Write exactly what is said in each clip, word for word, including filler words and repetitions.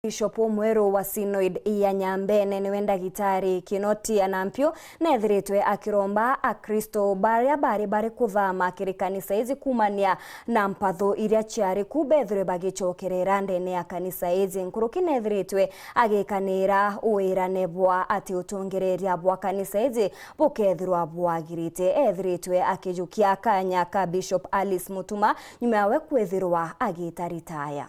Bishop umweru wa Synod ya Nyambene niwe Ndagitari Kinoti Anampio, neethiritwe akiromba Akristo baria bari bari kuthama kiri kanisa iji kuumania na mpatho iria ciari ku bethirwe bagicokerera ndene ya kanisa iji. Nkuruki neethiritwe agikanira wirane bwa ati utongereria bwa kanisa iji bukethirwa bwagirite. Eethiritwe akijukia kanya ka Bishop Alice Mutuma nyuma yawe kwithirwa agita ritaya.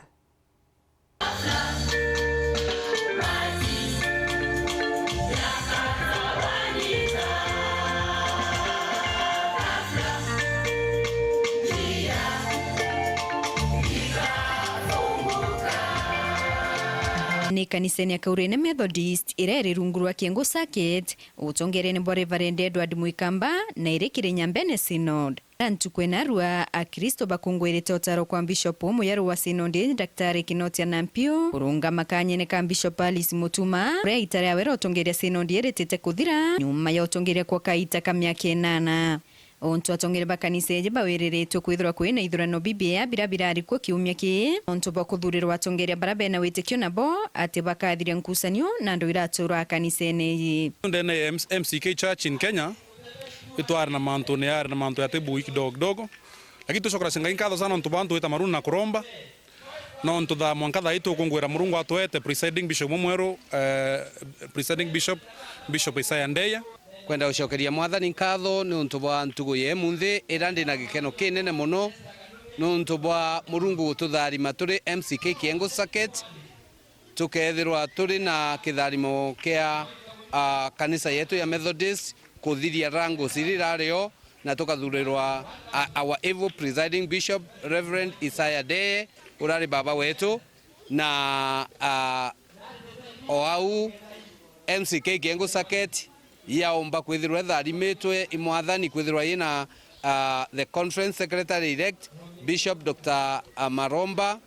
Ni kanisene ya Kaurene Methodist iria iri rungu rwa Kiengu Circuit, utongerene bwa Reverend Edward Mwikamba na iri kiri Nyambene Synod. Na ntuku ina rua, Akristo bakungwirite utaro kwa Bishop umweru wa Synod, Daktari Kinoti Anampio, kurungama kanyene ka Bishop Alice Mutuma, uria ita riawe ria utongeria Synod iritite kuthira, nyuma ya utongeria kwa kaita ka miaka inana. Untu atongeria ba kanisa iji bawiriritwe kwithirwa kwina ithurano bibiea biria birari kuo kiumia kii, untu bwa kuthurirwa atongeria baria bena witikio nabo ati bakathiria nkusanio na andu iratura kanisene iji. Ndene ya M C K Church in Kenya, itwari na mantu ni yari na mantu ya tibui kidogo kidogo, lakini tucokerasya Ngai nkatho sana untu bwa antu gwita maruni na kuromba. Nontu thaa mwanka thaa ii tukungwira Murungu atwete presiding bishop umweru, eh, presiding bishop, Bishop Isaiah Ndeye. Kwenda gucokeria Mwathani nkatho ni untu bwa ntugu ya imunthi iria ndi na gikeno kinene mono, ni untu bwa Murungu gututharima turi M C K Kiengu Circuit, tukethirwa turi na kitharimo kia, ah, kanisa yetu ya Methodist kuthiria rango ciri rario, na tukathurirwa, ah, our able presiding bishop, Reverend Isaiah Ndeye, urari baba wetu, na, ah, o au M C K Kiengu Circuit yaumba kwithirwa itharimitwe i Mwathani kwithirwa yina, ah, the conference secretary elect, Bishop Doctor Maromba,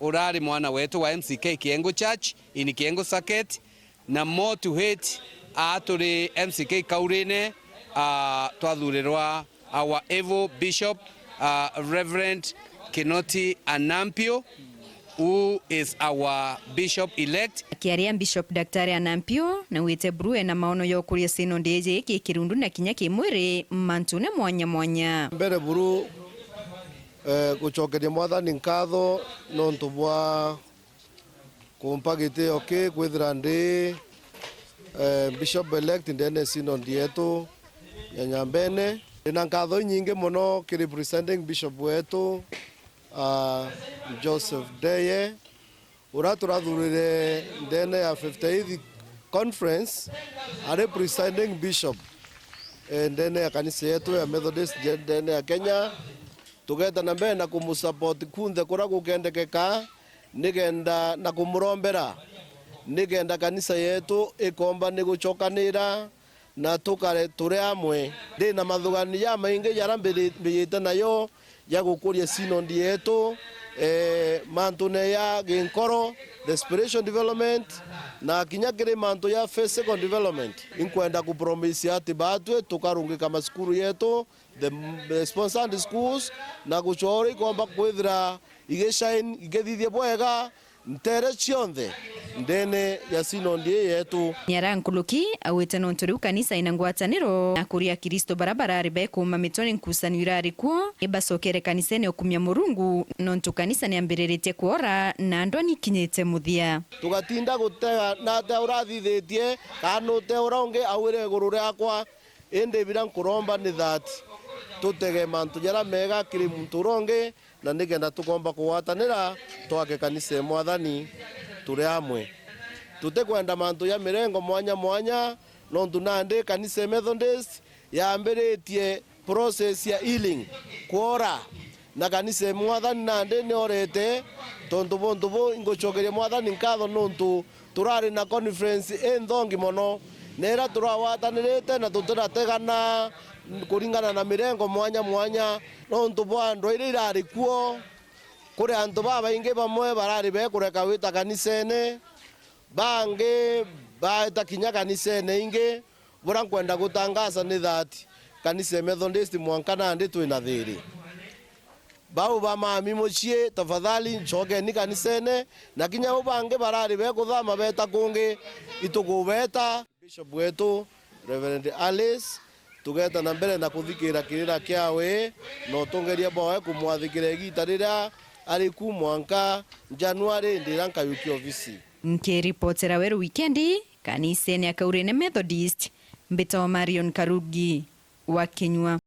urari mwana wetu wa M C K Kiengu Church in Kiengu Circuit, na more to it, aa turi M C K Kaurine, aa, twathurirwa our able bishop, aa, Reverend Kinoti Anampio, who is our bishop elect. Akiaria Bishop Daktari Anampio, na wite buru ena maono ya ukuria Synod iji ki kirundu na kinya ki mwiri mantune mwanya mwanya. Mbere buru, eh, gucokeria Mwathani nkatho nontu bwa kumpa gitio ki kwithira ndi, eh, Bishop elect ndene Synod yetu ya Nyambene. Ndina nkatho inyingi mono kiri presiding bishop wetu, ah, Joseph Ndeye, uria turathurire ndene ya fifty-eighth conference ari presiding bishop, eh, ndene ya kanisa yetu ya Methodist ndene ya Kenya. Tugeta na mbere na kumusupport kunthe kuria gukendekeka, nigenda na kumurombera, nigenda kanisa yetu ikomba ni gucokanira na tukare turi amwe. Ndi na mathugani jamaingi jaria mbiri-, mbijite nayo ja gukuria Synod yetu, eh, mantune ya ginkoro, the spiritual development, na kinya kiri mantu ya physical development. Inkwenda kupromise ati batwi tukarungika masukuru yetu, the, the sponsored schools, na gucwa uria ikomba kwithira igishine, igithithia bwega ntere cionthe ndene ya Synod ii yetu. Niara nkuruki augite nontu riu kanisa ina ngwataniro na kuri Akristo bara barari bekuuma mitwe ni nkusanio irari kuo, ibacokere kanisene ukumia Murungu, nontu kanisa niambiriritie kwora na ndwani ikinyite muthia. Tugatinda gutega na atia urathithitie, kana nute uria ungi augire iguru riakwa. Indi biria nkuromba ni that tutege mantu jaria mega kiri muntu uria ungi, na nikenda tukomba kugwatanira twake kanisa ya Mwathani turi amwe. Tutikwenda mantu ja mirengo mwanya mwanya, nontu nandi kanisa ya Methodist yambiritie process ya healing, kwora. Na kanisa ya Mwathani nandi niorete, tontu buntu buu ingucokeria Mwathani nkatho nontu turari na conference inthongi mono, na iria turagwatanirite na tutirategana kuringana na mirengo mwanya mwanya, nontu bwa ndwaa iria irari kuo. Kuri antu babaingi, bamwe barari bekureka gwita kanisene, bangi baeta kinya kanisene ingi. Buria nkwenda gutangaza ni that kanisa ya Methodist mwanka nandi twina thiri. Bau ba mami mucii, tafadhali ncokeni kanisene, na kinya abo bangi barari bekuthama beta kungi, itukubeta. Bishop wetu, Reverend Alice, tugeta na mbere na kuthikira kirira kiawe, na utongeria bwawe kumwathikira igita riria ari ku mwanka January, ndira nkayukia ofisi. Nkiripotera Weru Wikendi, kanisene ya Kaurene Methodist, mbitagwa Marion Karugi wa Kinyua.